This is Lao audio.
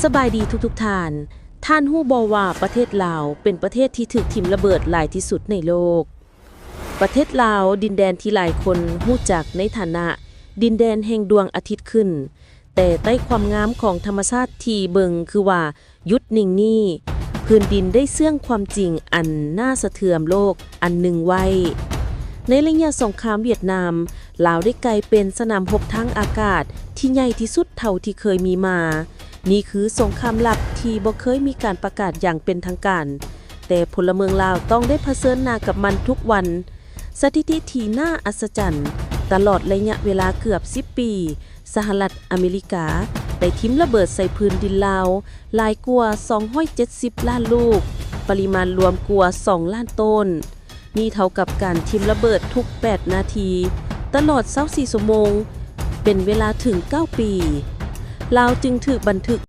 ສະບາຍດີທຸກໆທ່ານ. ທ່ານຮູ້ບໍ່ວ່າປະເທດລາວເປັນປະເທດທີ່ຖືກຖິ້ມລະເບີດຫຼາຍທີ່ສຸດໃນໂລກ? ປະເທດລາວ, ດິນແດນທີ່ຫຼາຍຄົນຮູ້ຈັກໃນຖານະດິນແດນແຫ່ງດວງອາທິດຂຶ້ນ, ແຕ່ໃຕ້ຄວາມງາມຂອງທຳມະຊາດທີ່ເບິ່ງຄືວ່າຢຸດນິ່ງນີ້, ພື້ນດິນໄດ້ເຊື່ອງຄວາມຈິງອັນໜ້າສະເທືອນໂລກອັນໜຶ່ງໄວ້. ໃນໄລຍະສົງຄາມຫວຽດນາມ, ລາວໄດ້ກາຍເປັນສະໜາມຮົບທາງອາກາດທີ່ໃຫຍ່ທີ່ສຸດເທົ່າທີ່ເຄີຍມີມາ. ນີ້ຄືສົງຄາມລັບທີ່ບໍ່ເຄີຍມີການປະກາດຢ່າງເປັນທາງການ, ແຕ່ພົນລະເມືອງລາວຕ້ອງໄດ້ຜະເຊີນໜ້າກັບມັນທຸກວັນ. ສະຖິຕິທີ່ໜ້າອັດສະຈັນ, ຕະຫຼອດໄລຍະເວລາເກືອບສິບປີ, ສະຫະລັດອາເມລິກາໄດ້ຖິ້ມລະເບີດໃສ່ພື້ນດິນລາວຫຼາຍກວ່າສອງຮ້ອຍເຈັດສິບລ້ານລູກ, ປະລິມານລວມກວ່າສອງລ້ານໂຕນ. ນີ້ເທົ່າກັບການຖິ້ມລະເບີດທຸກແປດນາທີ, ຕະຫຼອດຊາວສີ່ຊົ່ວໂມງ, ເປັນເວລາເຖິງເກົ້າປີ. ລາວຈຶ່ງຖືກບັນທຶກ